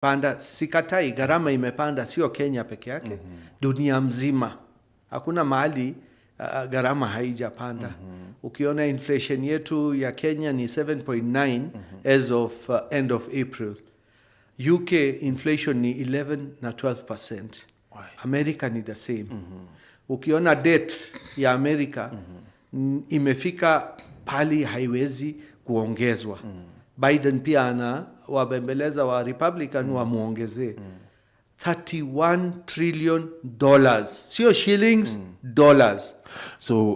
Panda, sikatai, gharama imepanda, sio Kenya peke yake, dunia mzima. Hakuna mahali gharama haijapanda. Ukiona inflation yetu ya Kenya ni 7.9 as of end of April. UK inflation ni 11 na 12%. America ni the same. Ukiona debt ya America imefika pali haiwezi kuongezwa. Biden pia ana wabembeleza wa Republican wamuongezee $31 trillion, sio shillings, dollars. So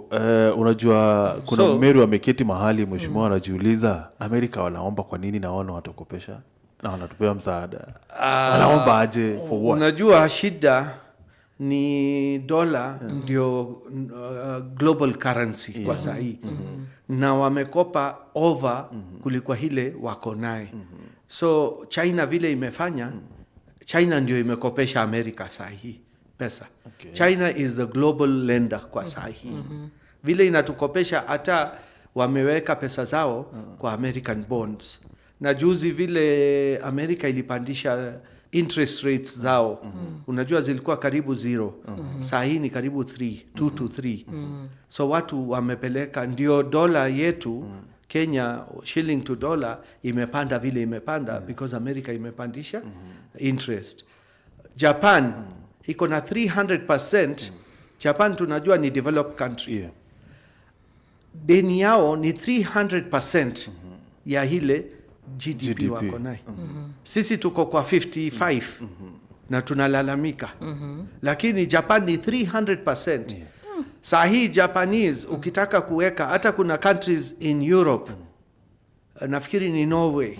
unajua kuna Mmeru ameketi mahali, mheshimiwa, anajiuliza, Amerika wanaomba kwa nini na wana watakopesha na wanatupea msaada? Wanaomba aje? For what? Unajua shida ni dola ndio global currency kwa sahii na wamekopa over kuliko ile wako naye. So China vile imefanya, China ndio imekopesha Amerika sahii pesa. China is the global lender kwa sahii. Vile inatukopesha, hata wameweka pesa zao kwa American bonds, na juzi vile Amerika ilipandisha interest rates zao, unajua zilikuwa karibu zero, saa hii ni karibu 3, 2 to 3. So watu wamepeleka, ndio dola yetu Kenya, shilling to dollar imepanda vile imepanda because America imepandisha interest. Japan iko na 300%. Japan tunajua ni developed country. Deni yao ni 300% ya ile GDP, GDP. Wako naye. Sisi tuko kwa 55 na tunalalamika, lakini Japan ni 300%. Saa hii Japanese ukitaka kuweka, hata kuna countries in Europe, nafikiri ni Norway,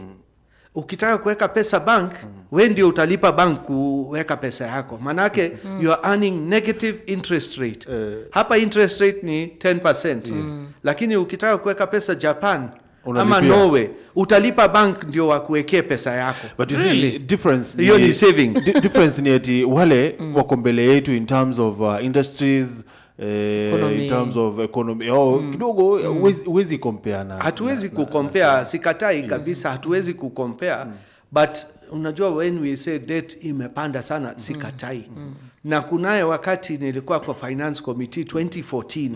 ukitaka kuweka pesa bank, we ndio utalipa bank kuweka pesa yako, manake you are earning negative interest rate. Hapa interest rate ni 10%, lakini ukitaka kuweka pesa Japan ama Unalipia. Norway, utalipa bank ndio wakuwekee pesa yako. But you see, difference Hiyo ni saving. Difference ni ati wale wako mbele yetu in terms of industries, Economy. In terms of economy, oh, kidogo huwezi compare na Hatuwezi kucompare, sikatai kabisa, hatuwezi kucompare, but unajua when we say debt imepanda sana, sikatai. Na kunaye wakati nilikuwa kwa finance committee 2014,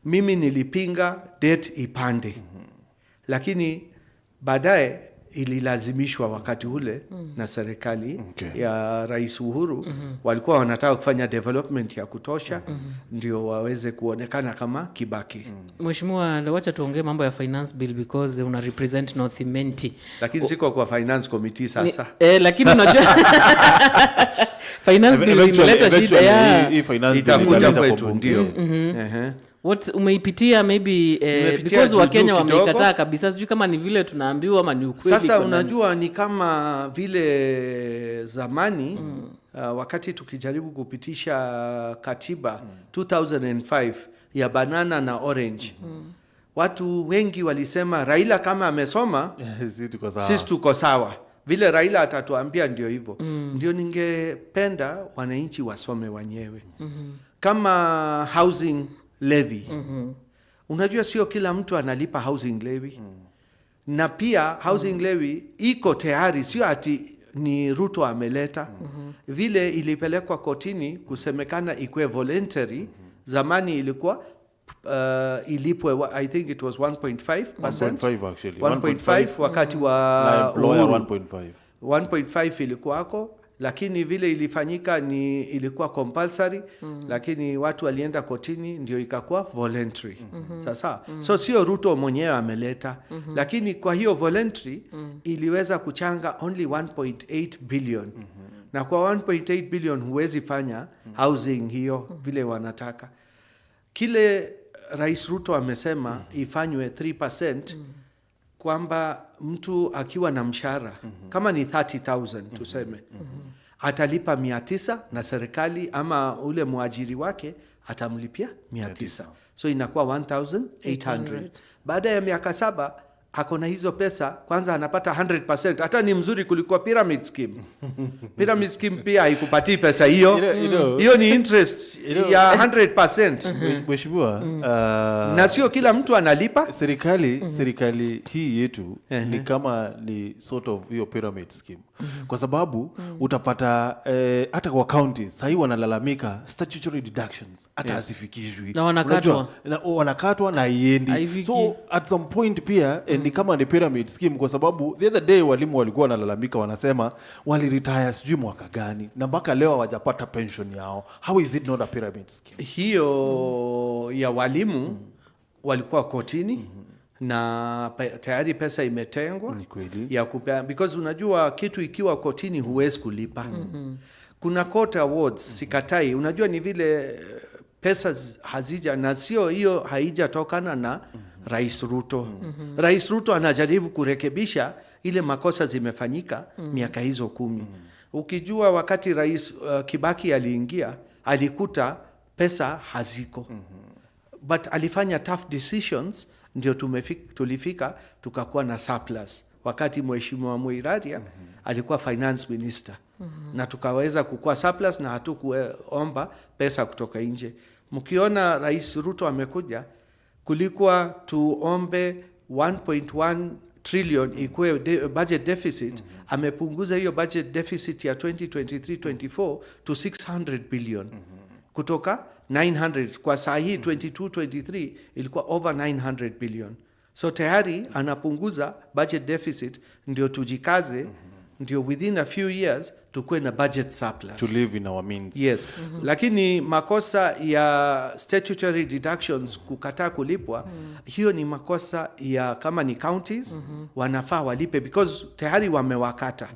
mimi nilipinga debt ipande, lakini baadaye ililazimishwa wakati ule na serikali ya Rais Uhuru. Walikuwa wanataka kufanya development ya kutosha ndio waweze kuonekana kama Kibaki. Mheshimiwa, wacha tuongee mambo ya finance bill because una represent North Imenti. Lakini siko kwa finance committee sasa. Lakini unajua finance bill imeleta shida Eventually, ya hii finance bill Itakuja italeta kwetu, kwa bunge. ndio. Ehe. What umeipitia maybe, Nimepitia because juu Wakenya juu kidogo. wameikataa kabisa, sijui kama ni vile tunaambiwa ama ni ukweli Sasa iko ndani. Unajua ni kama vile zamani wakati tukijaribu kupitisha katiba 2005 ya banana na orange, watu wengi walisema Raila kama amesoma, Sisi tuko sawa. Sisi tuko sawa, vile Raila atatuambia ndio hivyo. Ndio ningependa wananchi wasome wenyewe. Kama housing levy, unajua sio kila mtu analipa housing levy. Na pia housing levy iko tayari, sio ati ni Ruto ameleta. Vile ilipelekwa kotini kusemekana ikuwe voluntary, zamani ilikuwa ilipwe I think it was 1.5%. 1.5 actually. 1.5 wakati wa Na employer Uhuru. 1.5. 1.5 ilikuwako, lakini vile ilifanyika ni ilikuwa compulsory, lakini watu walienda kotini ndio ikakuwa voluntary. Sasa so sio Ruto mwenyewe ameleta, lakini kwa hiyo voluntary iliweza kuchanga only 1.8 billion, na kwa 1.8 billion huwezi fanya housing hiyo vile wanataka. Kile Rais Ruto amesema ifanywe 3%, kwamba mtu akiwa na mshahara kama ni 30,000 tuseme, atalipa 900 na serikali ama ule mwajiri wake atamlipia 900, so inakuwa 1800. Baada ya miaka 7 Ako na hizo pesa, kwanza anapata 100%. Hata ni mzuri kuliko pyramid scheme. Pyramid scheme pia haikupatii pesa hiyo. Hiyo ni interest ya 100%. Mheshimiwa, Na sio kila mtu analipa. Serikali hii yetu ni kama ni sort of hiyo pyramid scheme, kwa sababu utapata hata kwa counties sahii wanalalamika statutory deductions hata hazifikishwi. Na wanakatwa. Unajua, wanakatwa na haiendi. Haifiki. So at some point pia ni kama ni pyramid scheme, kwa sababu the other day walimu walikuwa wanalalamika, wanasema waliretire sijui mwaka gani na mpaka leo hawajapata pension yao. How is it not a pyramid scheme? Hiyo ya walimu walikuwa kotini na tayari pesa imetengwa Ni kweli. ya kupea, because unajua kitu ikiwa kotini huwezi kulipa. Kuna court awards, sikatai. Unajua ni vile pesa hazija, na sio hiyo haijatokana na Rais Ruto. Rais Ruto anajaribu kurekebisha ile makosa zimefanyika miaka hizo 10. Ukijua wakati Rais Kibaki aliingia, alikuta pesa haziko, but alifanya tough decisions ndio tulifika tukakuwa na surplus wakati Mheshimiwa Mwiraria alikuwa finance minister, na tukaweza kukua surplus na hatukuomba pesa kutoka nje. Mkiona Rais Ruto amekuja, kulikuwa tuombe 1.1 trillion ikuwe budget deficit. Amepunguza hiyo budget deficit ya 2023-24 to 600 billion kutoka 900. Kwa saa hii 22-23 ilikuwa over 900 billion. So tayari anapunguza budget deficit ndio tujikaze, ndio within a few years tukuwe na budget surplus. To live in our means. Yes. Lakini makosa ya statutory deductions kukataa kulipwa, hiyo ni makosa ya kama ni counties, wanafaa walipe because tayari wamewakata.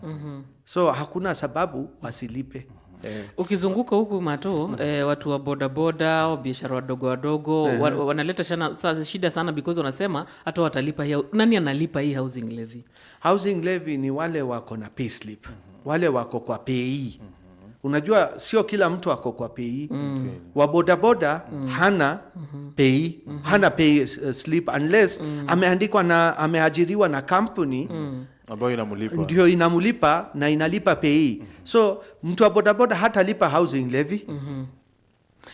So hakuna sababu wasilipe. Ukizunguka huku Mato, watu wa bodaboda au biashara wadogo wadogo wanaleta shida sana because wanasema hata watalipa hii, nani analipa hii housing levy? Housing levy ni wale wako na payslip, wale wako kwa PAYE. Unajua sio kila mtu ako kwa PAYE. Wa bodaboda hana PAYE, hana pay slip unless ameandikwa na ameajiriwa na kampuni ambayo inamulipa. Ndio inamulipa na inalipa PAYE. So mtu wa bodaboda hatalipa housing levy.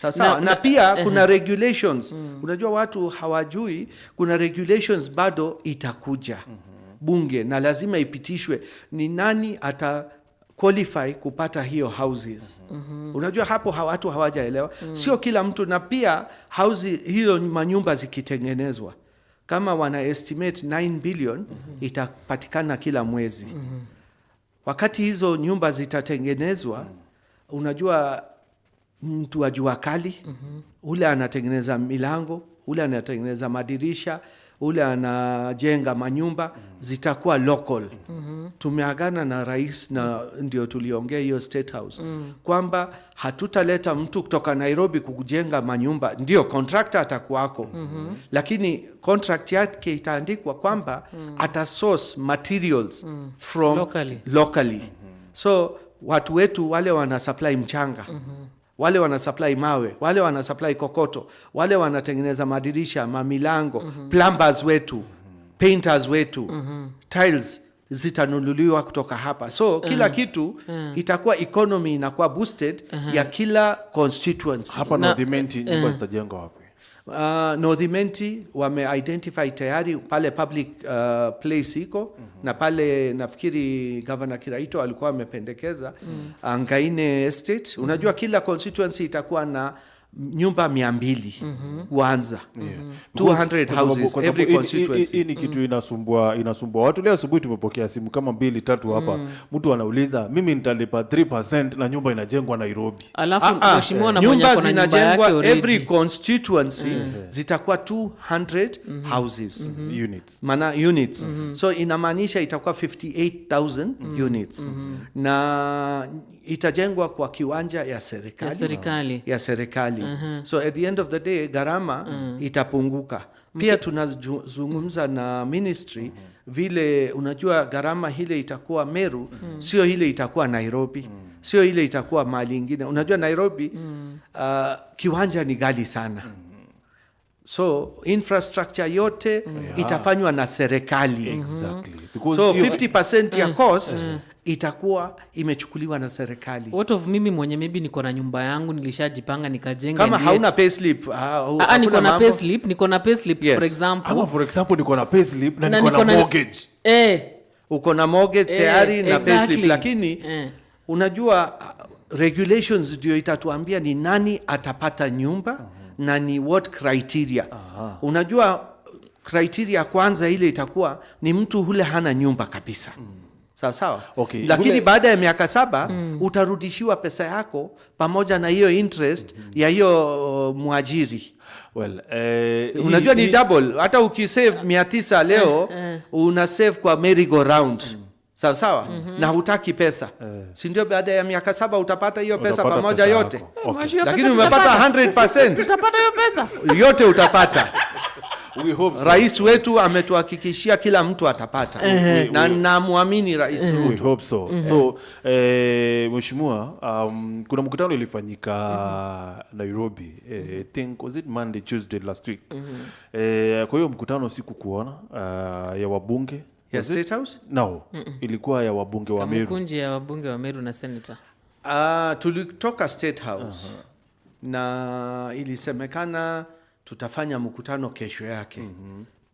Sasa na pia kuna regulations. Unajua watu hawajui kuna regulations bado itakuja bunge na lazima ipitishwe, ni nani ata qualify kupata hiyo houses. Unajua hapo watu hawajaelewa. Sio kila mtu, na pia house hiyo manyumba zikitengenezwa, kama wana estimate 9 billion itapatikana kila mwezi. Wakati hizo nyumba zitatengenezwa, unajua mtu wa jua kali, ule anatengeneza milango, ule anatengeneza madirisha, ule anajenga manyumba, zitakuwa local. Tumeagana na rais na ndio tuliongea hiyo State House kwamba hatutaleta mtu kutoka Nairobi kujenga manyumba. Ndio contractor atakuwako, lakini contract yake itaandikwa kwamba ata source materials from Locally. locally. So watu wetu wale wana supply mchanga, wale wana supply mawe, wale wana supply kokoto, wale wanatengeneza madirisha, mamilango, plumbers wetu, painters wetu, tiles zitanunuliwa kutoka hapa. So kila kitu itakuwa, economy inakuwa boosted ya kila constituency. Hapa North Imenti nyumba zitajengwa wapi? North Imenti wame-identify tayari pale public place iko na pale nafikiri Governor Kiraito alikuwa amependekeza Angaine Estate. Unajua kila constituency itakuwa na nyumba 200 kuanza, 200 houses Kwa sababu every constituency. Hii ni kitu inasumbua watu. Leo asubuhi tumepokea simu kama mbili tatu hapa, mtu anauliza, mimi nitalipa 3% na nyumba inajengwa Nairobi? Alafu Ah, ah, mheshimiwa na mwenye nyumba ako na nyumba yake zinajengwa already. every constituency zitakuwa 200 houses. Units. Mana units, so inamaanisha itakuwa 58,000 units na itajengwa kwa kiwanja ya serikali Ya serikali. Ya serikali. So at the end of the day gharama itapunguka. Pia tunazungumza na ministry vile unajua gharama ile itakuwa Meru sio ile itakuwa Nairobi, sio ile itakuwa mahali ingine. Unajua Nairobi kiwanja ni ghali sana. So infrastructure yote itafanywa na serikali. Exactly. Because So 50% ya cost itakuwa imechukuliwa na serikali. What of mimi mwenye maybe niko na nyumba yangu, nilishajipanga, nikajenga, Kama and hauna payslip, Ah, ah, niko hakuna na mambo. payslip, niko na payslip, Yes. for example. Ama for example niko na payslip na Na niko na niko na- mortgage. Uko na mortgage tayari na payslip, lakini unajua regulations ndio itatuambia ni nani atapata nyumba na ni what criteria. Unajua criteria kwanza ile itakuwa ni mtu hule hana nyumba kabisa. Sawa sawa. Okay. Lakini baada ya miaka 7 utarudishiwa pesa yako pamoja na hiyo interest ya hiyo mwajiri. Well, Unajua ni double. Hata ukisave 900 leo, una save kwa merry go round, sawa sawa, na hutaki pesa, si ndio? Baada ya miaka 7 utapata hiyo pesa Utapata pamoja pesa yote. yako. Okay. Mheshimiwa, Lakini pesa umepata tutapata? 100%. Tutapata hiyo pesa? Yote utapata. We hope so. Rais wetu ametuhakikishia kila mtu atapata, na namwamini Rais We Ruto. hope so. So, mheshimiwa, kuna mkutano ilifanyika Nairobi, I think was it Monday, Tuesday last week. Kwa hiyo mkutano sikukuona, ya wabunge. Ya Was it? State House? No, ilikuwa ya wabunge wa Meru. Kamkunji ya wabunge wa Meru na senator. Tulitoka State House na ilisemekana tutafanya mkutano kesho yake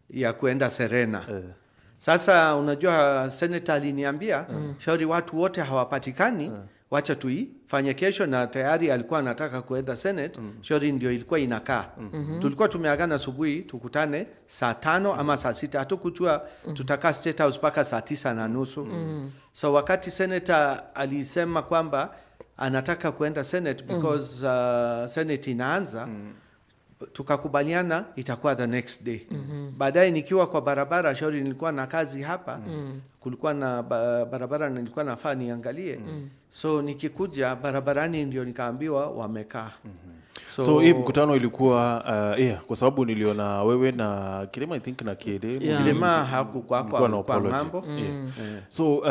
ya kuenda Serena. Sasa unajua senator aliniambia, shauri watu wote hawapatikani, wacha tuifanye kesho, na tayari alikuwa anataka kuenda Senate. Shauri ndio ilikuwa inakaa. Tulikuwa tumeagana asubuhi tukutane saa 5 ama saa 6, hatukujua tutakaa State House mpaka saa 9:30. So wakati senator alisema kwamba anataka kuenda Senate because Senate inaanza, tukakubaliana itakuwa the next day. Baadaye nikiwa kwa barabara, shauri nilikuwa na kazi hapa, kulikuwa na barabara nilikuwa nafaa niangalie. So nikikuja barabarani ndio nikaambiwa wamekaa. So hii mkutano ilikuwa yeah, kwa sababu niliona wewe na Kilima, I think, na Kiele. Kilima hakukwako, Mlikuwa na alikuwa apology. ng'ambo. Yeah. So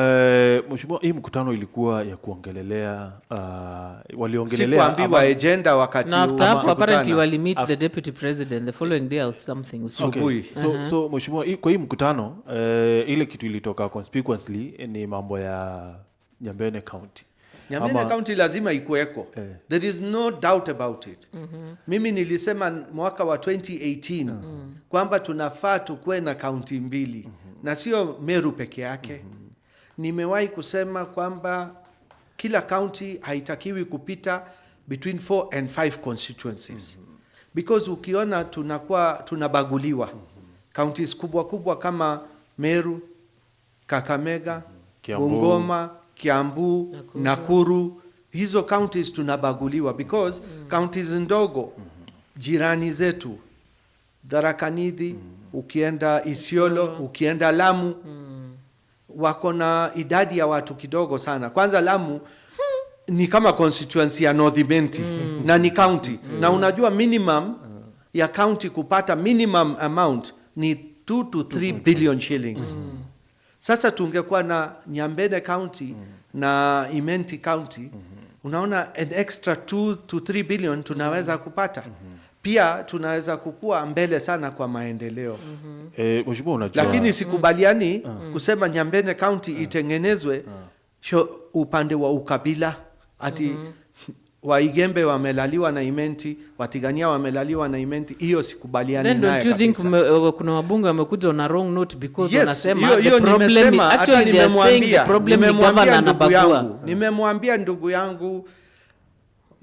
mheshimiwa, hii mkutano ilikuwa ya kuongelelea, waliongelelea Sikuambiwa agenda wakati Na after hapo mkutano. apparently walimeet the deputy president the following day or something usiku. Asubuhi. So mheshimiwa, kwa hii mkutano, ile kitu ilitoka conspicuously ni mambo ya Nyambene County. Nyambene County lazima ikuweko. There is no doubt about it. Mimi nilisema mwaka wa 2018 kwamba tunafaa tukuwe na kaunti mbili na sio Meru peke yake. Nimewahi kusema kwamba kila county haitakiwi kupita between 4 and 5 constituencies, because ukiona tunakuwa tunabaguliwa, counties kubwa kubwa kama Meru, Kakamega, Kiambu. Bungoma, Kiambu, Nakuru. Nakuru, hizo counties tunabaguliwa because counties ndogo jirani zetu, Tharaka Nithi, ukienda Isiolo, ukienda Lamu, wako na idadi ya watu kidogo sana. Kwanza Lamu ni kama constituency ya North Imenti na ni county, na unajua minimum ya county kupata minimum amount ni 2 to 3 billion shillings. Sasa tungekuwa na Nyambene County na Imenti County, unaona an extra 2 to 3 billion tunaweza kupata. Pia tunaweza kukua mbele sana kwa maendeleo. Mheshimiwa, unajua Lakini sikubaliani kusema Nyambene County itengenezwe upande wa ukabila, ati Waigembe wamelaliwa na Imenti, Watigania wamelaliwa na Imenti. Hiyo sikubaliani Then naye don't you think kabisa. kuna wabunge wamekuja on a wrong note because Yes, wanasema hiyo the hiyo problem nimesema, hata actually they are saying the nimemwambia problem ni nimemwambia governor ndugu anabagua. yangu, nimemwambia ndugu yangu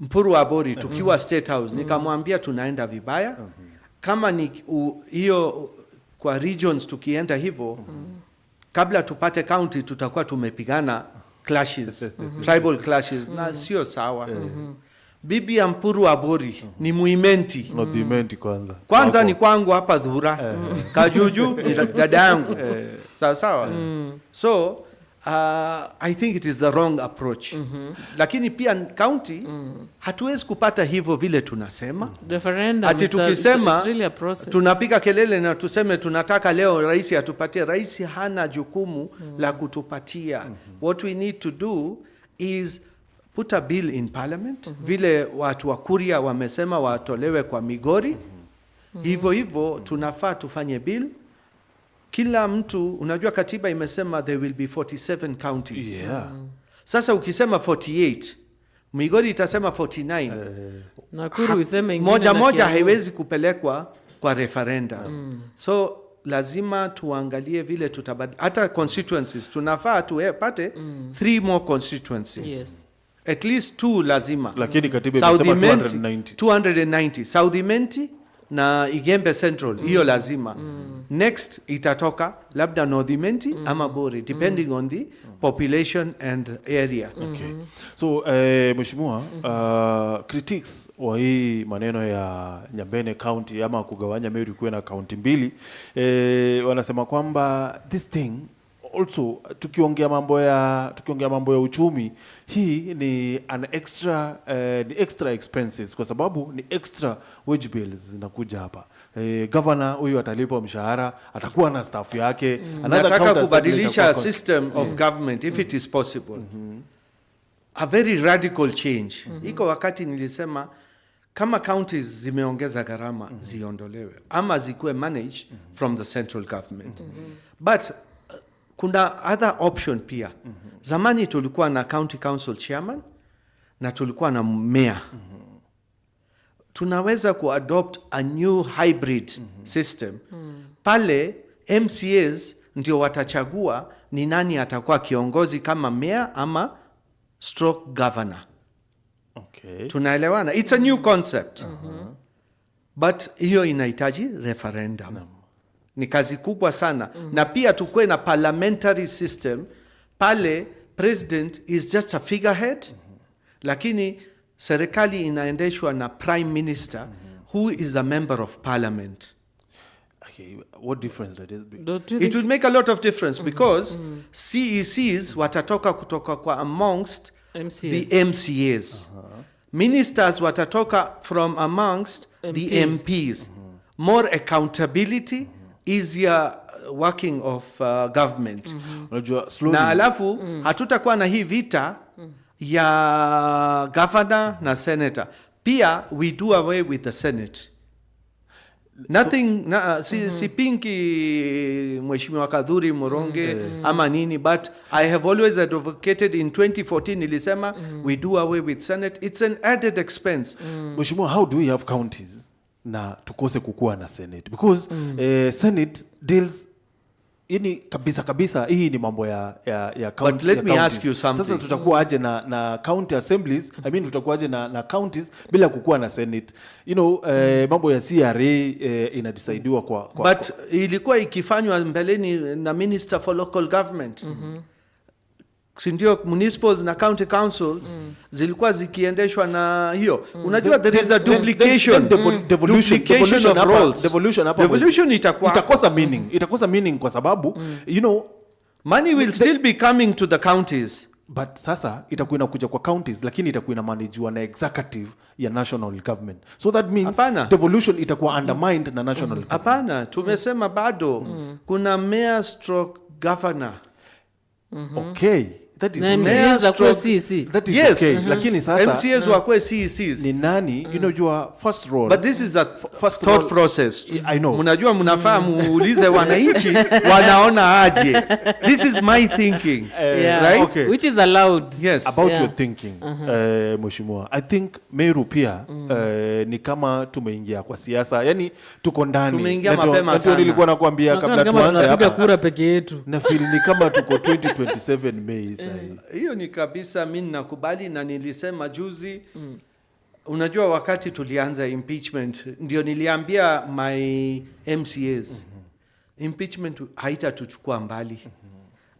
Mpuru Abori tukiwa State House, nikamwambia tunaenda vibaya kama ni hiyo kwa regions. Tukienda hivyo, kabla tupate county tutakuwa tumepigana clashes, tribal clashes, na sio sawa. Bibi ya Mpuru Abori ni Muimenti. North Imenti kwanza. Kwanza Hapo. ni kwangu hapa Dhura, Kajuju ni dada yangu, sawa sawa. So I think it is the wrong approach, lakini pia county hatuwezi kupata hivyo vile tunasema. Referendum, Ati tukisema it's really a process. tunapiga kelele na tuseme tunataka leo rais atupatie, rais hana jukumu la kutupatia. What we need to do is put a bill in parliament, vile watu wa Kuria wamesema watolewe kwa Migori. Hivyo hivyo tunafaa tufanye bill kila mtu. Unajua katiba imesema there will be 47 counties. Sasa ukisema 48, Migori itasema 49. Nakuru iseme ingine Moja na moja Kiambu. haiwezi kupelekwa kwa referendum. So lazima tuangalie vile tutabad hata constituencies. Tunafaa tupate three more constituencies, at least two lazima. Lakini katiba South imesema Imenti, 290. 290, South Imenti na Igembe Central, hiyo lazima. Next itatoka labda North Imenti ama Bori, depending on the population and area. Okay. So mheshimiwa, critics wa hii maneno ya Nyambene County ama kugawanya Meru kuwe na kaunti mbili, wanasema kwamba this thing also, tukiongea mambo ya uchumi, hii ni an extra ni extra expenses kwa sababu ni extra wage bills zinakuja hapa. Governor huyu atalipwa mshahara, atakuwa na staff yake. Another Nataka county assembly kubadilisha itakuwa system of government if it is possible, a very radical change. Iko wakati nilisema kama counties zimeongeza gharama, ziondolewe ama zikuwe managed from the central government. But kuna other option pia. Zamani tulikuwa na county council chairman na tulikuwa na mayor. Tunaweza kuadopt a new hybrid system pale MCAs ndio watachagua ni nani atakuwa kiongozi kama mayor ama stroke governor. Tunaelewana? It's a new concept, but hiyo inahitaji referendum. Ni kazi kubwa sana. Na pia tukuwe na parliamentary system pale president is just a figurehead, lakini serikali inaendeshwa na prime minister who is a member of parliament. Okay, what difference does it make? Don't you It think will make a lot of difference because CECs watatoka kutoka kwa amongst MCAs. the MCAs. Ministers watatoka from amongst the MPs. MPs. More accountability, easier working of government. Unajua slowly Na alafu hatutakuwa na hii vita ya governor na senator. Pia we do away with the Senate. Nothing na, sipingi Mheshimiwa Kathuri Muronge ama nini, but I have always advocated, in 2014 nilisema we do away with Senate. It's an added expense. Mheshimiwa, how do we have counties na tukose kukuwa na Senate? Because Senate deals yani kabisa kabisa hii ni mambo ya county, But let ya me counties. ask you something. Sasa tutakuwa aje na county assemblies, I mean, tutakuwa aje na counties bila kukuwa na Senate? Mambo ya CRA inadecidiwa kwa But ilikuwa ikifanywa mbeleni na minister for local government, si ndio? Municipals na county councils zilikuwa zikiendeshwa na hiyo. Unajua there is a duplication, Then devolution, duplication devolution of roles. Devolution hapa Devolution itakuwa itakosa meaning kwa sababu money will still be coming to the counties. But sasa itakuwa inakuja kwa counties, lakini itakuwa inamanagiwa na executive ya national government. So that means Hapana. devolution itakuwa undermined na national government. Hapana, tumesema bado kuna mayor stroke governor. Okay, that is Na okay. Mayor MCAs zakuwa stroke- CEC. That is Yes. okay, lakini sasa MCAs wakuwe CECs. Ni nani, your first role But this is a first thought process. I know. Mnajua mnafaa muulize wananchi wanaona aje. This is my thinking. Right? Okay. Which is allowed. Yes. About your thinking, mheshimiwa, I think Meru pia ni kama tumeingia kwa siasa, yani tuko ndani. Tumeingia Na mapema na ndio sana. Nilikuwa nakwambia Tunakaa kabla kama tuanze tunapiga hapa, kura peke yetu. Na feel ni kama tuko 2027 Mei sahii. Hiyo ni kabisa, mi nakubali na nilisema juzi. Unajua wakati tulianza impeachment ndio niliambia my MCAs, impeachment haitatuchukua mbali.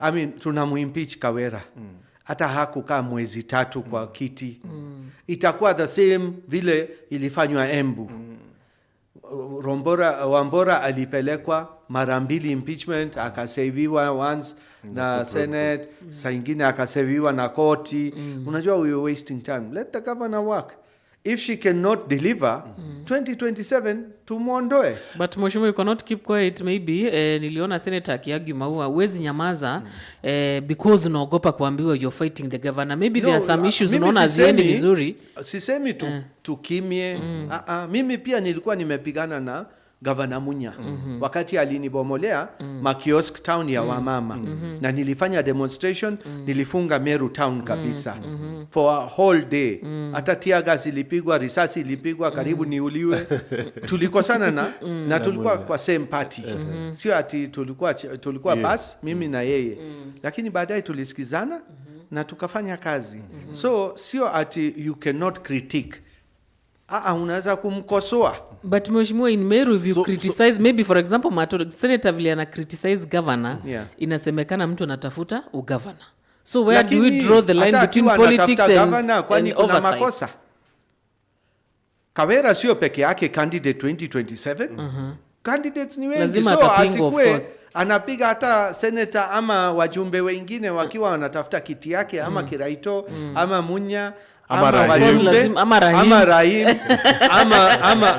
I mean, tunamuimpeach Kawira, hata hakukaa mwezi 3 kwa kiti. Itakuwa the same vile ilifanywa Embu. Rombora, Wambora alipelekwa mara mbili impeachment, akaseviwa once na Senate, saa ingine akaseviwa na koti. Unajua we were wasting time. Let the governor work. If she cannot deliver, 2027 tumwondoe. But mheshimiwa, you cannot keep quiet maybe. Niliona senator akiargue Maua, huwezi nyamaza because unaogopa kuambiwa you're fighting the governor. Maybe there are some issues Mimi unaona haziendi vizuri. Sisemi tukimye. Ah, ah, mimi pia nilikuwa nimepigana na Gavana Munya wakati alinibomolea makiosk town ya wamama na nilifanya demonstration, nilifunga Meru town kabisa for a whole day. Hata tear gas ilipigwa, risasi ilipigwa, karibu niuliwe. Tulikosana na tulikuwa kwa same party, sio ati tulikuwa bas mimi na yeye, lakini baadaye tulisikizana na tukafanya kazi. So sio ati you cannot critique. Ah, unaweza kumkosoa. But mheshimiwa, in Meru, if you criticize, maybe for example Mato, senator vile ana criticize governor, inasemekana mtu anatafuta ugavana. So where do we Lakini draw the line hata between akiwa politics anatafuta and, governor, kwani and kuna oversight? makosa? Kawera sio peke yake candidate 2027. Candidates ni wengi. Lazima So atapingwa, of asikue course. Anapiga hata senator ama wajumbe wengine wakiwa wanatafuta kiti yake, ama Kiraito ama Munya Ama ama Rahim. wajumbe, Ama Rahim. ama Rahim,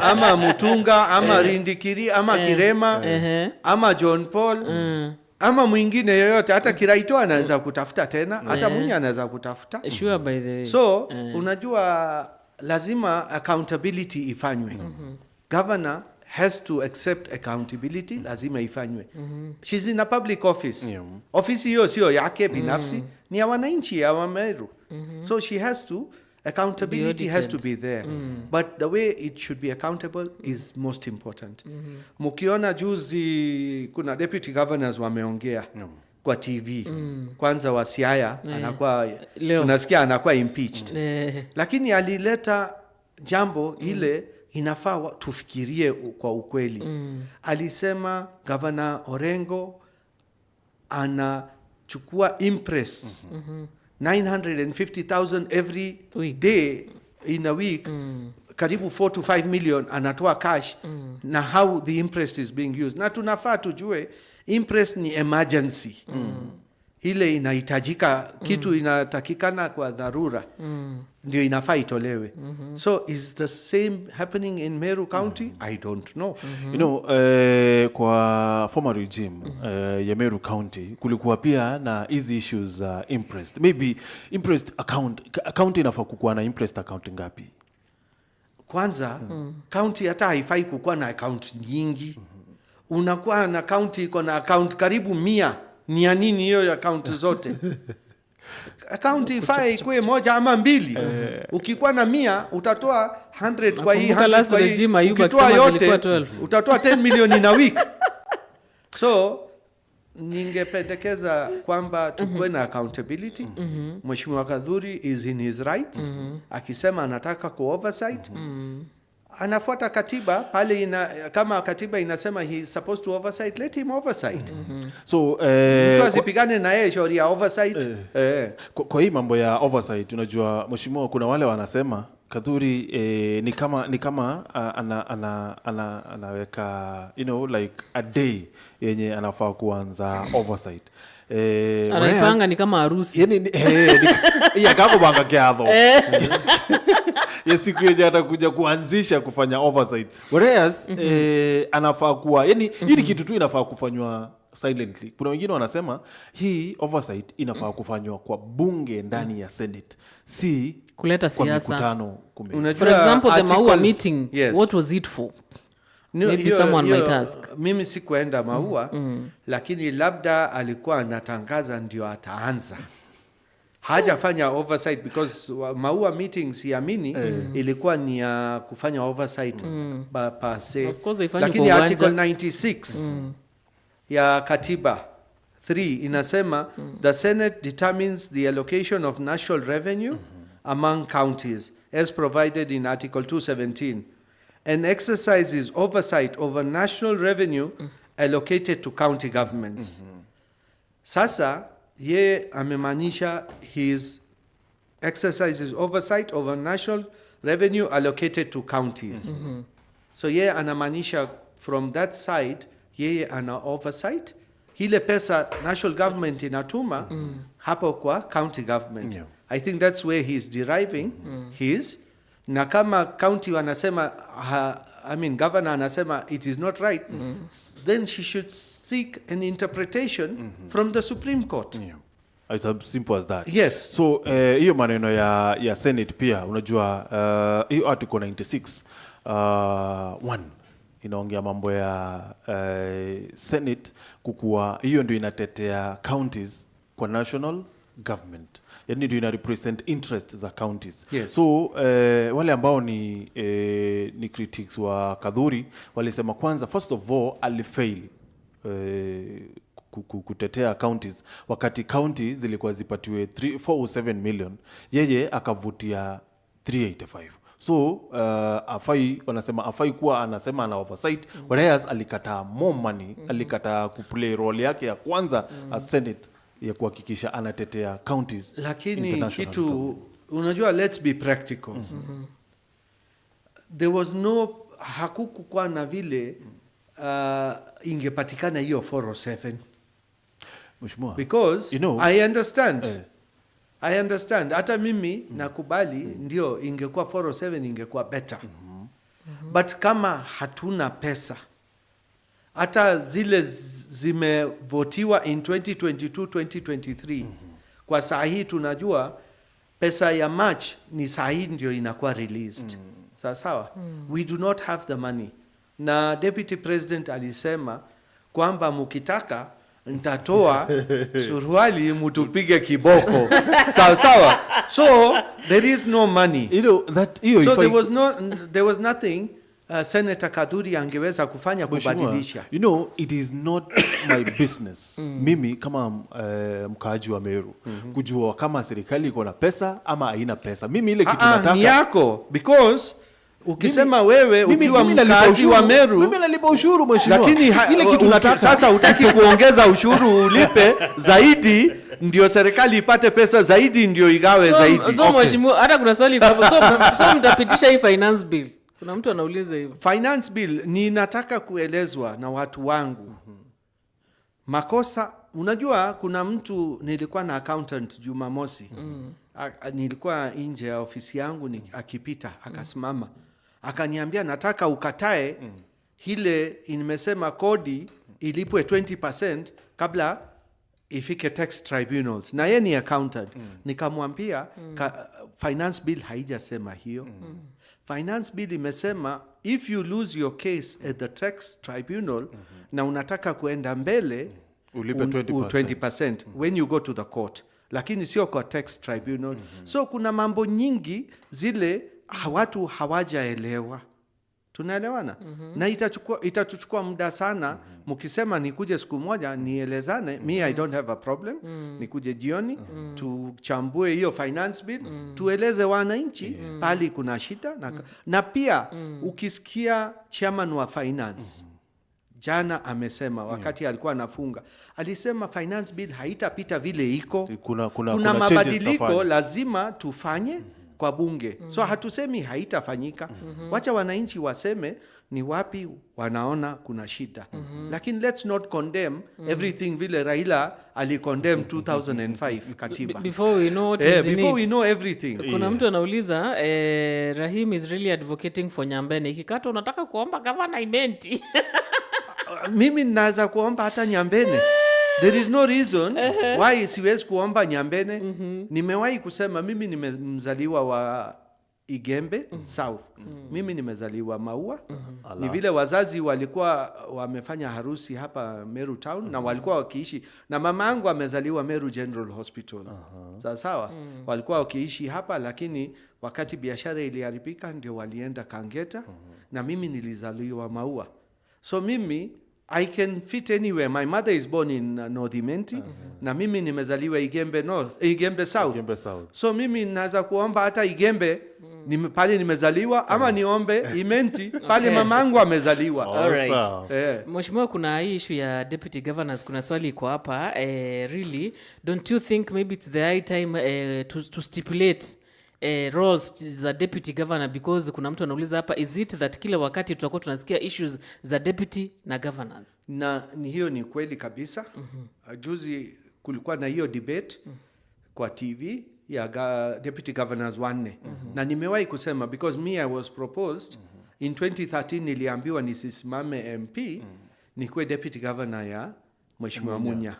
ama Mutunga ama Rindikiri ama Kirema ama John Paul ama mwingine yoyote. Hata Kiraito anaweza kutafuta tena, hata Munya anaweza kutafuta. Sure, by the way. So unajua lazima accountability ifanywe. Governor has to accept accountability, lazima ifanywe. She's in a public office. Ofisi hiyo sio yake binafsi, ni ya wananchi ya Wameru. So she has to accountability has to be there, but the way it should be accountable is most important. Mukiona juzi kuna deputy governors wameongea kwa TV, kwanza wa Siaya anakuwa Leo. tunasikia anakuwa impeached, lakini alileta jambo ile inafaa tufikirie kwa ukweli. Alisema Gavana Orengo anachukua imprest 950,000 every Week. day in a week, karibu 4 to 5 million anatoa cash, na how the imprest is being used. Na tunafaa tujue imprest ni emergency, ile inahitajika, kitu inatakikana kwa dharura ndio inafaa itolewe. So is the same happening in Meru County? I don't know. Kwa former regime ya Meru County kulikuwa pia na hizi issues za imprest. Maybe imprest account, county inafaa kukuwa na imprest account ngapi? Kwanza county hata haifai kukuwa na account nyingi. Unakuwa na county iko na account karibu 100. Ni ya nini hiyo account zote? Account ifai ikuwe moja ama mbili. Ukikuwa na 100, utatoa 100 kwa hii, Nakumbuka 100 last kwa hii. regime Ayuba Ukitoa akisema yote zilikuwa 12. utatoa 10 million in a week. So ningependekeza kwamba tukuwe na accountability. Mheshimiwa Kathuri is in his rights akisema anataka ku oversight. Anafuata katiba pale kama katiba inasema he is supposed to oversight, let him oversight. So Mtu asipigane na yeye shauri ya oversight. Kwa hii mambo ya oversight, unajua mheshimiwa, kuna wale wanasema Kathuri ni kama anaweka like a day yenye anafaa kuanza oversight. Anaipanga ni kama harusi. Yani yakakubanga kiatho ya siku yenye atakuja kuanzisha kufanya oversight, whereas anafaa kuwa, yani hii ni kitu tu inafaa kufanywa silently. Kuna wengine wanasema hii oversight inafaa kufanywa kwa bunge ndani ya Senate, si Kuleta kwa siasa. mikutano Unajua, For example, the Maua meeting, Yes. what was it for? No, Maybe someone might ask. Mimi sikuenda Maua, lakini labda alikuwa anatangaza ndio ataanza. Hajafanya oversight because Maua meeting siamini ilikuwa ni ya kufanya oversight per se. Of course haifanywi Lakini kwa article uwanja. 96 ya katiba 3 inasema the Senate determines the allocation of national revenue among counties as provided in article 217 and exercises oversight over national revenue allocated to county governments. Sasa ye amemaanisha his exercises oversight over national revenue allocated to counties. So yeye anamaanisha from that side yeye ana oversight ile pesa national government inatuma hapo kwa county government. I think that's where he's deriving his, na kama county wanasema I mean, governor anasema it is not right, then she should seek an interpretation from the Supreme Court. Yeah. It's as simple as that. Yes. So hiyo maneno ya Senate pia, unajua hiyo article 96 1 Inaongea mambo ya Senate kukuwa hiyo ndio inatetea counties kwa national government, yani ndio ina represent interest za counties. So wale ambao ni critics wa Kathuri walisema kwanza, first of all, alifail kutetea counties wakati county zilikuwa zipatiwe 3, 407 million, yeye akavutia 385. So afai, wanasema afai kuwa anasema ana oversight, whereas alikataa more money, alikataa kuplay role yake ya kwanza as Senate ya kuhakikisha anatetea counties Lakini international. kitu unajua, let's be practical. There was no, hakukukuwa na vile ingepatikana hiyo 407 Mheshimiwa, because I understand. I understand, hata mimi nakubali, ndio ingekuwa 407 ingekuwa better, but kama hatuna pesa, hata zile zimevotiwa in 2022, 2023, kwa saa hii tunajua pesa ya March ni saa hii ndio inakuwa released, sawa sawa. We do not have the money, na Deputy President alisema kwamba mukitaka ntatoa suruali mutupige kiboko, sawa sawa. So there is no money. You know that hiyo So if there was no, there was nothing Senator Kathuri angeweza kufanya Mheshimiwa, kubadilisha. It is not my business, mimi kama mkaaji wa Meru, kujua kama serikali iko na pesa ama haina pesa. Mimi ile kitu Ah, ah, nataka ni yako, because ukisema wewe ukiwa mimi nalipa mkaazi wa ushuru. Meru, Mimi nalipa ushuru, mheshimiwa. Lakini Ile kitu nataka sasa hutaki kuongeza ushuru ulipe zaidi ndio serikali ipate pesa zaidi ndio igawe zaidi. So mheshimiwa, hata kuna swali iko hapo. So mtapitisha hii finance bill? Kuna mtu anauliza hivyo. Finance bill, ninataka kuelezwa na watu wangu makosa. Unajua kuna mtu, nilikuwa na accountant Jumamosi, nilikuwa nje ya ofisi yangu akipita akasimama akaniambia, "Nataka ukatae ile imesema kodi ilipwe 20% kabla ifike tax tribunals," na ye ni accountant. Nikamwambia finance bill haijasema hiyo. Finance bill imesema if you lose your case at the tax tribunal na unataka kuenda mbele, ulipe 20%. 20% when you go to the court, lakini sio kwa tax tribunal. So kuna mambo nyingi zile watu hawajaelewa, tunaelewana? Na itatuchukua muda sana. Mkisema nikuje siku moja nielezane, me I don't have a problem, nikuje jioni tuchambue hiyo finance bill, tueleze wananchi pali kuna shida na pia ukisikia chairman wa finance jana amesema, wakati alikuwa anafunga, alisema finance bill haitapita vile iko. Kuna Kuna kuna changes mabadiliko tafanya. lazima tufanye kwa bunge. So hatusemi haitafanyika. Wacha wananchi waseme ni wapi wanaona kuna shida, lakini let's not condemn everything vile Raila alicondemn 2005 katiba. Before we know what is in Before we it. Know everything. Kuna mtu anauliza, "Rahim is really advocating for Nyambene. Ikikata unataka kuomba gavana Imenti?" Mimi naweza kuomba hata Nyambene. There is no reason why siwezi kuomba Nyambene. Nimewahi kusema mimi nimemzaliwa wa Igembe South. Mimi nimezaliwa Maua. Ni vile wazazi walikuwa wamefanya harusi hapa Meru Town na walikuwa wakiishi, na mama yangu amezaliwa Meru General Hospital, sawa sawa. Walikuwa wakiishi hapa, lakini wakati biashara iliharibika ndio walienda Kangeta, na mimi nilizaliwa Maua. So mimi I can fit anywhere. My mother is born in North Imenti, na mimi nimezaliwa Igembe North, Igembe South. Igembe South. So mimi naweza kuomba hata Igembe pale nimezaliwa, ama niombe Imenti pale mamangu amezaliwa. Alright. Sawa. Mheshimiwa, kuna hii issue ya deputy governors. Kuna swali iko hapa. Really, don't you think maybe it's the high time to stipulate roles za deputy governor? Because kuna mtu anauliza hapa, is it that kila wakati tutakuwa tunasikia issues za deputy na governors? Na ni hiyo ni kweli kabisa. Juzi kulikuwa na hiyo debate kwa TV ya deputy governors wanne, na nimewahi kusema, because me I was proposed in 2013, niliambiwa nisisimame MP, nikuwe deputy governor ya Mheshimiwa Munya.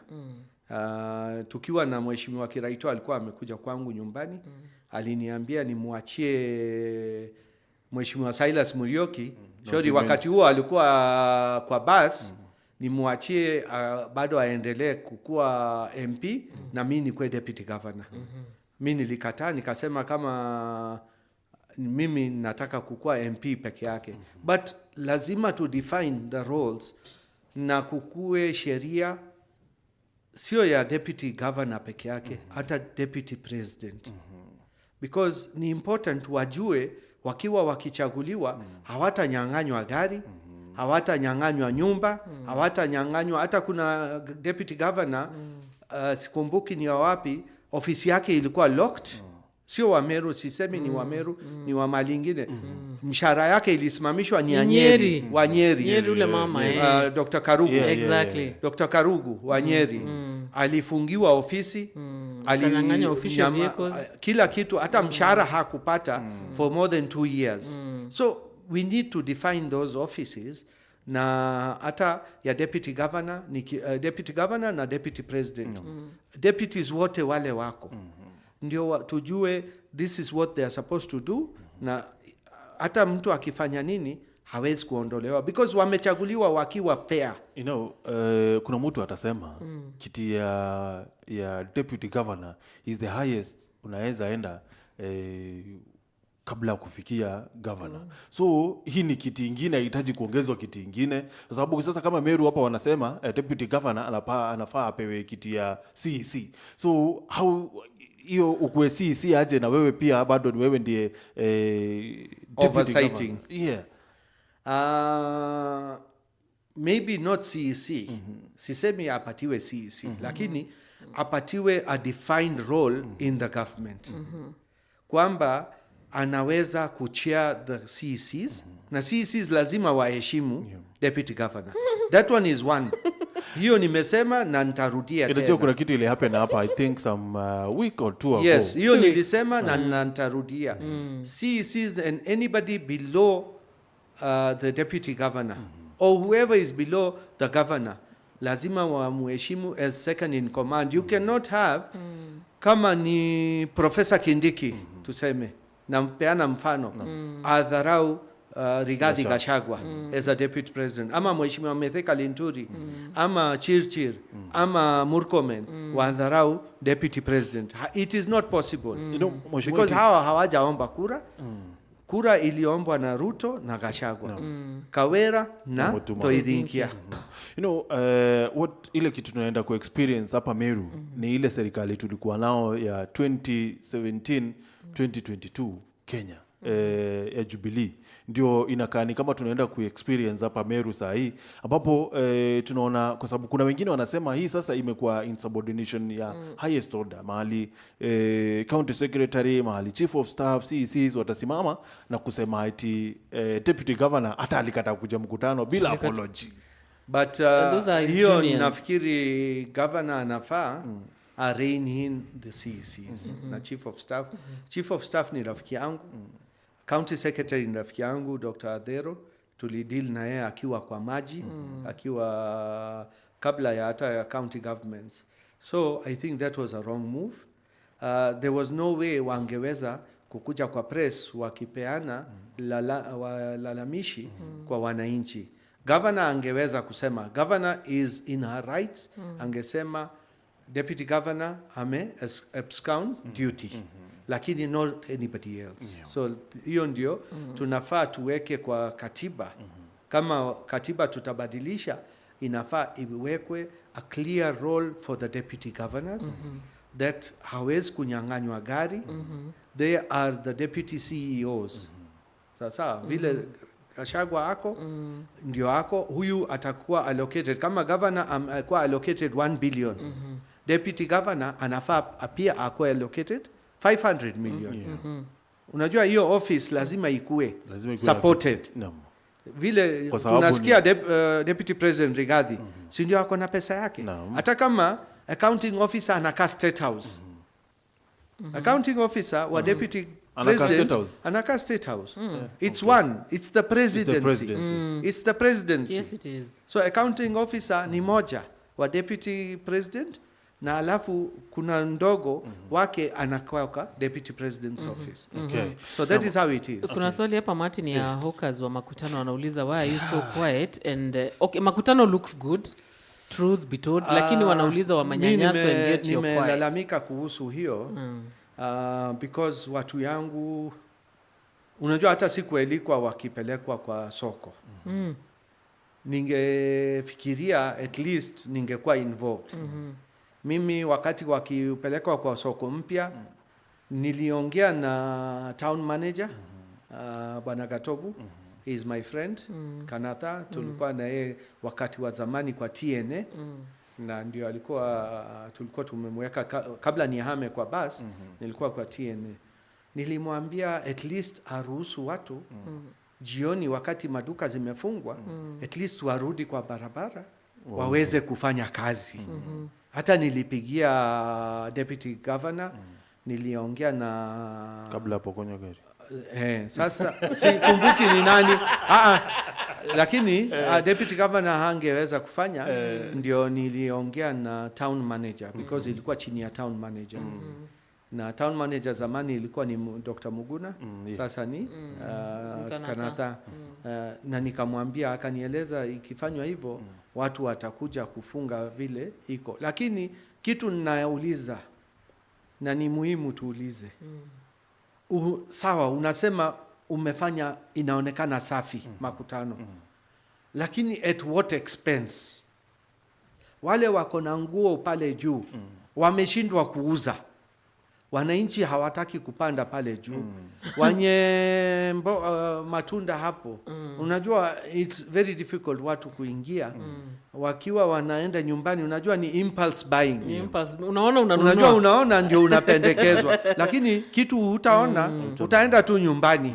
Tukiwa na Mheshimiwa Kiraito, alikuwa amekuja kwangu nyumbani, aliniambia nimwachie Mheshimiwa Silas Muriuki. Shori wakati huo alikuwa kwa bus, nimwachie bado aendelee kukuwa MP na mi nikuwe deputy governor. Mi nilikataa, nikasema kama mimi nataka kukuwa MP peke yake. But lazima to define the roles na kukue sheria sio ya deputy governor peke yake, hata deputy president, because ni important wajue wakiwa wakichaguliwa hawatanyang'anywa gari, hawatanyang'anywa nyumba, hawatanyang'anywa hata. Kuna deputy governor, sikumbuki ni wa wapi, ofisi yake ilikuwa locked. Sio wa Meru, sisemi ni wa Meru, ni wa mali ingine. Mshahara yake ilisimamishwa, ni ya Ni Nyeri, Nyeri. wa Nyeri. Nyeri ule mama, eh. Dr. Karugu. Exactly. Dr. Karugu wa Nyeri alifungiwa ofisi, Akanyang'anywa official vehicles. Kila kitu, hata mshahara hakupata for more than 2 years. So we need to define those offices, na hata ya deputy governor ni deputy governor na deputy president, deputies wote wale wako ndio tujue this is what they are supposed to do, na hata mtu akifanya nini hawezi kuondolewa because wamechaguliwa wakiwa pair. Kuna mtu atasema kiti ya deputy governor is the highest unaweza enda kabla ya kufikia governor. So hii ni kiti ingine, haihitaji kuongezwa kiti ingine, kwa sababu sasa kama Meru hapa wanasema deputy governor anafaa apewe kiti ya CEC. So how hiyo ukuwe CEC aje na wewe pia bado ni wewe ndiye deputy Oversighting. governor? Yeah. Maybe not CEC. Sisemi apatiwe CEC, lakini apatiwe a defined role in the government, kwamba anaweza kuchair the CECs, na CECs lazima waheshimu deputy governor. That one is one. Hiyo nimesema na nitarudia Unajua tena. kuna kitu ili happen hapa, I think some week or two ago. Yes, hiyo 2 weeks. nilisema na nitarudia. CECs and anybody below the deputy governor or whoever is below the governor lazima wamuheshimu as second in command. You cannot have, kama ni Professor Kindiki, tuseme nampeana mfano, adharau Rigathi Gachagua as a deputy president, ama Mheshimiwa Mithika Linturi, ama Chirchir, ama Murkomen wadharau deputy president. It is not possible Mheshimiwa, because hawa hawajaomba kura. Kura iliombwa na Ruto na Gachagua, Kawira na Mutuma. Toithinkia. What ile kitu tunaenda kuexperience hapa Meru ni ile serikali tulikuwa nao ya 2017 2022 Kenya, ya Jubilee, ndio inakaa ni kama tunaenda kuexperience hapa Meru saa hii, ambapo tunaona, kwa sababu kuna wengine wanasema hii sasa imekuwa insubordination ya highest order, mahali county secretary, mahali chief of staff, CECs watasimama na kusema ati deputy governor hata alikataa kuja mkutano bila apology. But And those are his hiyo juniors. nafikiri governor anafaa mm. rein in the CECs na chief of staff. Chief of staff ni rafiki yangu, county secretary ni rafiki yangu, Dr. Adhero. Tulideal na yeye akiwa kwa maji, akiwa kabla ya hata ya county governments. So I think that was a wrong move. There was no way wangeweza kukuja kwa press wakipeana lalamishi kwa wananchi. Governor angeweza kusema, governor is in her rights, angesema deputy governor ame abscond duty, lakini not anybody else. So hiyo ndio tunafaa tuweke kwa katiba. Kama katiba tutabadilisha, inafaa iwekwe a clear role for the deputy governors, that hawezi kunyang'anywa gari. They are the deputy CEOs. Sasa vile Gachagua ako, ndio ako huyu atakuwa allocated, kama governor amekuwa allocated 1 billion, deputy governor anafaa pia akuwe allocated 500 million. Unajua hiyo office lazima ikue Lazima ikuwe na supported. Naam. Vile Kwa sababu tunasikia deputy president Rigathi, si ndio ako na pesa yake? Naam. Hata kama accounting officer anakaa State House, accounting officer wa deputy Anakaa president State House. Anakaa State House. It's one, it's the presidency. Presidency. It's the presidency. Yes, it is. So accounting officer ni moja wa deputy president. Na alafu kuna ndogo wake anakuwa kwa deputy president's office. So that is how it is. Kuna swali hapa, Martin, ya hawkers wa Makutano. Wanauliza, "Why are you so quiet?" And okay, Makutano looks good, truth be told, lakini wanauliza wa Mi manyanyaso and yet you're quiet. Nimelalamika kuhusu hiyo because watu yangu, unajua, hata sikuelikwa wakipelekwa kwa soko. Ningefikiria at least ningekuwa involved. Mimi wakati wakipelekwa kwa soko mpya, niliongea na town manager, Bwana Gatobu. He is my friend, Kanatha. Tulikuwa na yeye wakati wa zamani kwa TNA na ndio alikuwa, tulikuwa tumemweka kabla nihame kwa bus. Nilikuwa kwa TNA. Nilimwambia at least aruhusu watu jioni, wakati maduka zimefungwa, at least warudi kwa barabara waweze kufanya kazi. Hata nilipigia deputy governor, niliongea na Kabla apokonywa gari. Eh, sasa sikumbuki ni nani. Ah, ah, lakini deputy governor hangeweza kufanya, ndio niliongea na town manager because ilikuwa chini ya town manager, na town manager zamani ilikuwa ni Dr. Muguna, sasa ni Kanatha. Kanatha. Na nikamwambia, akanieleza ikifanywa hivyo watu watakuja kufunga vile iko. Lakini kitu ninauliza, na ni muhimu tuulize, sawa, unasema umefanya inaonekana safi Makutano, lakini at what expense? Wale wako na nguo pale juu wameshindwa kuuza, wananchi hawataki kupanda pale juu. Wenye matunda hapo, unajua it's very difficult watu kuingia wakiwa wanaenda nyumbani. Unajua ni impulse buying. Ni impulse. Unaona, unanunua. Unajua, unaona ndio unapendekezwa, lakini kitu hutaona, utaenda tu nyumbani,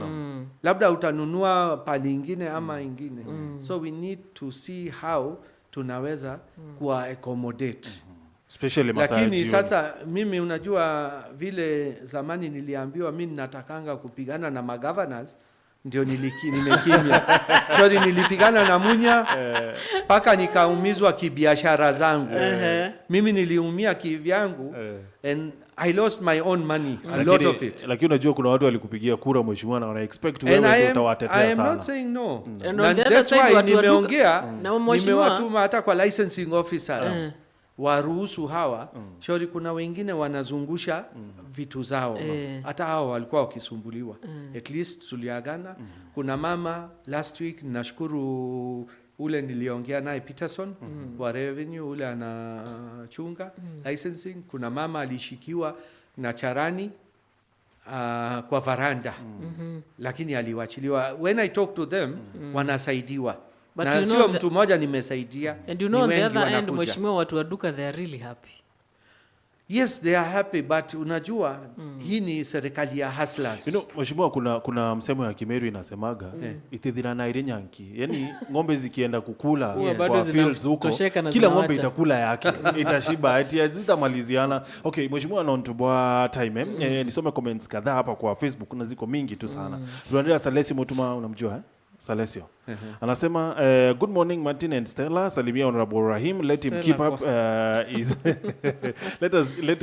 labda utanunua pali ingine ama ingine. So we need to see how tunaweza kuwa accommodate. Especially masaa ya Lakini jioni. sasa mimi, unajua vile zamani niliambiwa mi natakanga kupigana na magovernors, ndio nimekimya. Sorry, nilipigana na Munya mpaka nikaumizwa kibiashara zangu. Mimi niliumia kivyangu and I lost my own money, a lot of it. Lakini unajua kuna watu walikupigia kura, mheshimiwa, na wana expect wewe And ndio I utawatetea am sana. not saying no. And Na on the other that's side, why watu wa duka- nimeongea, Na mheshimiwa- nimewatuma hata kwa licensing officers waruhusu hawa. Shauri kuna wengine wanazungusha vitu zao. Hata hawa walikuwa wakisumbuliwa. At least tuliagana. Kuna mama last week, nashukuru ule niliongea naye, Peterson wa revenue, ule anachunga licensing. Kuna mama alishikiwa na charani kwa varanda, lakini aliwachiliwa. When I talk to them, wanasaidiwa. But Na you know sio mtu mmoja nimesaidia, And you know, ni on the wengi other end, wanakuja. mheshimiwa, watu wa duka, they are really happy. Yes, they are happy, but unajua hii ni serikali ya hustlers. You know, mheshimiwa, kuna msemo ya Kimeru inasemaga itithirana ire nyanki, yaani ng'ombe zikienda kukula Huwa bado kwa fields huko, zinatosheka na kila ng'ombe zinawacha. itakula yake, itashiba, ati hazitamaliziana. Okay, mheshimiwa, nontubwa time, eh? Eh, nisome comments kadhaa hapa kwa Facebook na ziko mingi tu sana. Tunaendelea. Salesi Mutuma, unamjua, eh? Salesio anasema, "Good morning, Martin and Stella. Salimia Honorable Rahim. Let him Stella keep up his let us let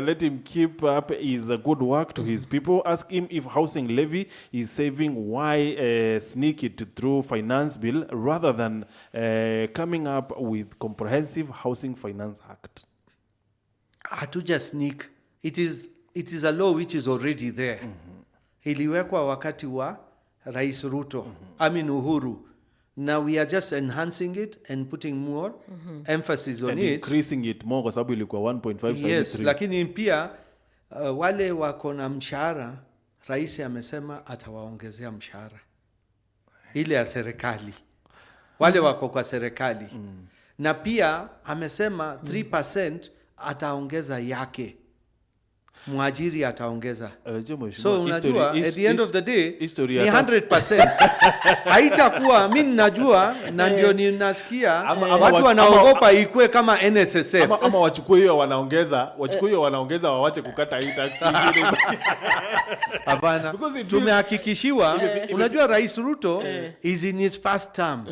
let him keep up his good work to his people. Ask him if housing levy is saving, why sneak it through finance bill rather than coming up with comprehensive housing finance act?" Hatuja sneak. It is a law which is already there. Iliwekwa wakati wa Rais Ruto, I mean Uhuru. Now we are just enhancing it and putting more emphasis on And it. Increasing it more, kwa sababu ilikuwa 1.5 Yes, 3. lakini pia wale wako na mshahara, rais amesema atawaongezea mshahara ile ya serikali, wale wako kwa serikali. Na pia amesema 3% ataongeza yake, mwajiri ataongeza. Unajua, mheshimiwa, So unajua, at the end of the day history ni ya 100% haitakuwa. Mi ninajua na ndio ninasikia Ama watu wanaogopa ikue kama NSSF. Ama wachukue hiyo wanaongeza, wachukue hiyo wanaongeza, wawache kukata hii tax ingine. Hapana, Because it tumehakikishiwa. Unajua Rais Ruto is in his first term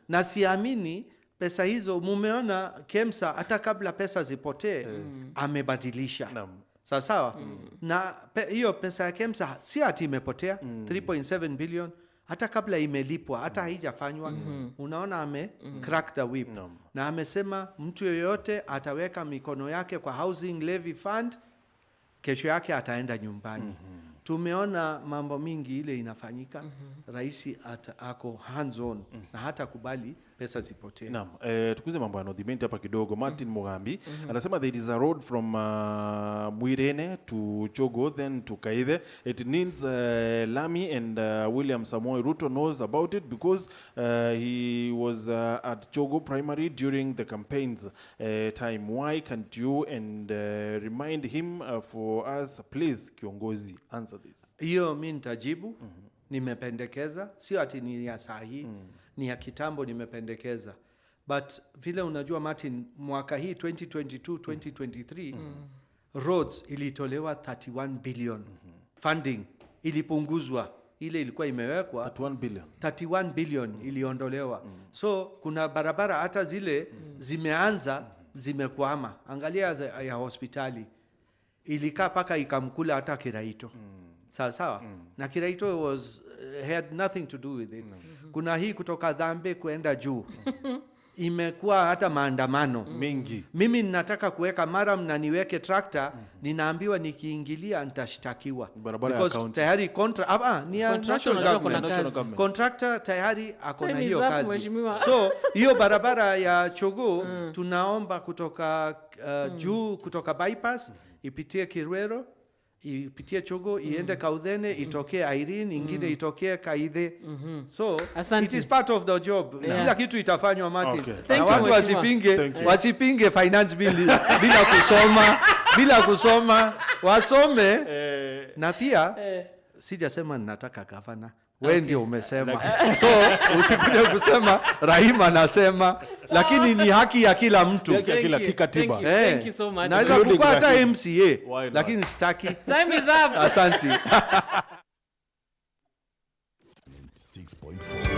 na siamini Pesa hizo mumeona KEMSA hata kabla pesa zipotee amebadilisha. Sawa sawa. Na hiyo pesa ya KEMSA si ati imepotea, 3.7 billion hata kabla imelipwa, hata haijafanywa. Unaona ame crack the whip. Na amesema mtu yoyote ataweka mikono yake kwa housing levy fund, kesho yake ataenda nyumbani. Tumeona mambo mingi ile inafanyika. Rais ako hands on na hata kubali pesa zipotee. Naam, tukuze mambo ya North Imenti hapa kidogo. Martin Mugambi anasema there is a road from Mwirene to Chogo then to Kaithe. It needs lami and William Samoei Ruto knows about it because he was at Chogo Primary during the campaigns time. Why can't you and remind him for us please, kiongozi, answer this. Hiyo mi nitajibu. Nimependekeza, sio ati ni ya saa hii, ni ya kitambo nimependekeza, but vile unajua Martin, mwaka hii 2022 2023 roads ilitolewa 31 billion funding, ilipunguzwa ile ilikuwa imewekwa. 31 billion. 31 billion iliondolewa. So kuna barabara hata zile zimeanza zimekwama. Angalia ya hospitali ilikaa paka ikamkula hata Kiraito. Sawa sawa. Na Kiraito was had nothing to do with it. Kuna hii kutoka Dhambe kwenda juu imekuwa hata maandamano Mingi. Mimi ninataka kuweka murram na niweke trakta, ninaambiwa nikiingilia nitashtakiwa. Barabara ya Because county. tayari contra, ni ya Contractor national unajua kuna government. kazi. National government. Contractor tayari ako na Time is hiyo up, kazi. mheshimiwa. So hiyo barabara ya Chogo tunaomba kutoka juu kutoka bypass ipitie Kirwero, ipitie Chogo, iende Kauthene, itokee Irene, ingine itokee Kaithe. So Asante. it is part of the job. Kila kitu itafanywa, Martin. Okay. Thank Na you, watu mheshimiwa. wasipinge Thank you. wasipinge finance bill bila kusoma, wasome. Na pia sijasema ninataka gavana, we ndio umesema, so usikuje kusema Rahim anasema, lakini ni haki ya kila mtu. Haki ya Thank kila you. kikatiba. Thank you. Thank you so much. Naweza Including kukua hata Rahim. MCA Why not? lakini sitaki. Time is up. Asante. 6.4.